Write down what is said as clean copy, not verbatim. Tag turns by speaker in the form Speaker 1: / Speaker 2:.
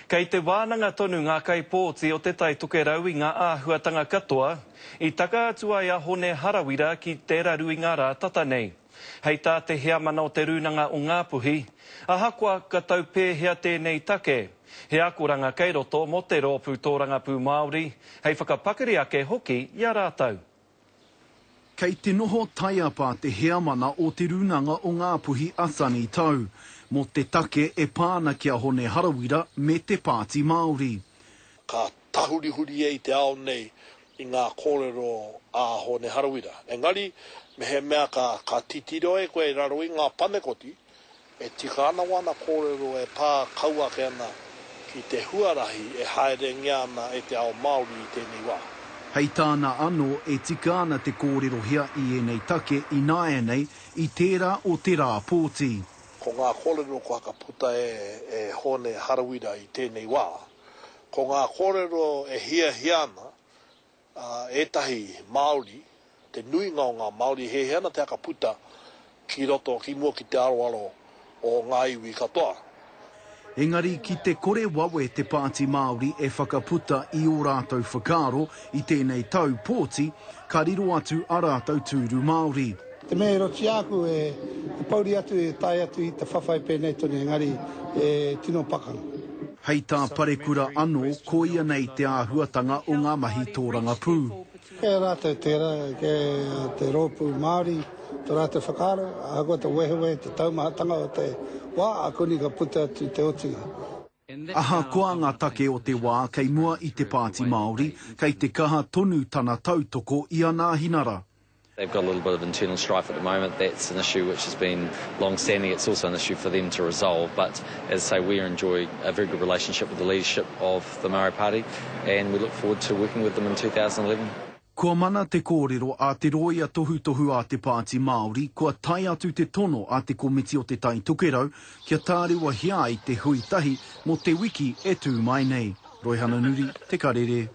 Speaker 1: Kei te wānanga tonu ngā kaipōti o Te Tai Tokerau i ngā āhuatanga katoa i taka atu ai a Hone Harawira ki te raru i ngā rā tata nei. Hei tā te heamana o Te Rūnanga o Ngāpuhi, ahakoa ka tau pēhea tēnei take, he akoranga kei roto mō te rōpū tōrangapū Māori hei whakapakari ake hoki i a rātou.
Speaker 2: Kei te noho taiapa te heamana o Te Rūnanga o Ngāpuhi a Sonny Tau mō te take e pā ana ki a Hone Harawira me te Pāti Māori.
Speaker 3: Ka tahurihuri e i te ao nei i ngā kōrero a Hone Harawira. Engari, mehemea ka, ka titiro e koe i raro i ngā panekoti, E tika ana wana kōrero e pā kau ake ana ki te huarahi e haerengia ana e te ao Māori i tēnei wā.
Speaker 2: Hei tāna anō, e tika ana te kōrerohia i ēnei take ināianei i tērā o te rā pōti.
Speaker 3: Ko ngā kōrero kua whakaputa e Hōne Harawira i tēnei wā, ko ngā kōrero e hiahia ana ētahi Māori, te nuinga o ngā Māori e hiahia ana te haka puta ki roto, ki mua ki te aroaro o ngā iwi katoa.
Speaker 2: Engari ki te kore wawe te Pāti Māori e whakaputa i ō rātou whakaaro i tēnei tau pōti, ka riro atu a rātou tūru Māori.
Speaker 4: Te mea i roti āku e pouri atu e tae atu i te whawhai pēnei tonu engari e tino pakanga.
Speaker 2: Hei tā Parekura anō, koia nei te āhuatanga o ngā mahi tōrangapū.
Speaker 4: Kei a rātou tērā, kei a te rōpū Māori tō rātou whakaaro, ahakoa te wehewehe, te taumahatanga o te wā, akuni ka puta atu te otinga.
Speaker 2: Ahakoa ngā take o te wā kei mua i te Pāti Māori, kei te kaha tonu tana tautoko i a Nāhinara.
Speaker 5: They've got a little bit of internal strife at the moment, that's an issue which has been long standing, it's also an issue for them to resolve, but as I say we enjoy a very good relationship with the leadership of the Māori Party and we look forward to working with them in 2011.
Speaker 2: Kua mana te kōrero a te rōia tohutohu a te Pāti Māori kua tae atu te tono a te Komiti o Te Tai Tokerau kia tārewahia ai te hui tahi mō te wiki e tū mai nei. Roihana Nuri, Te Karere.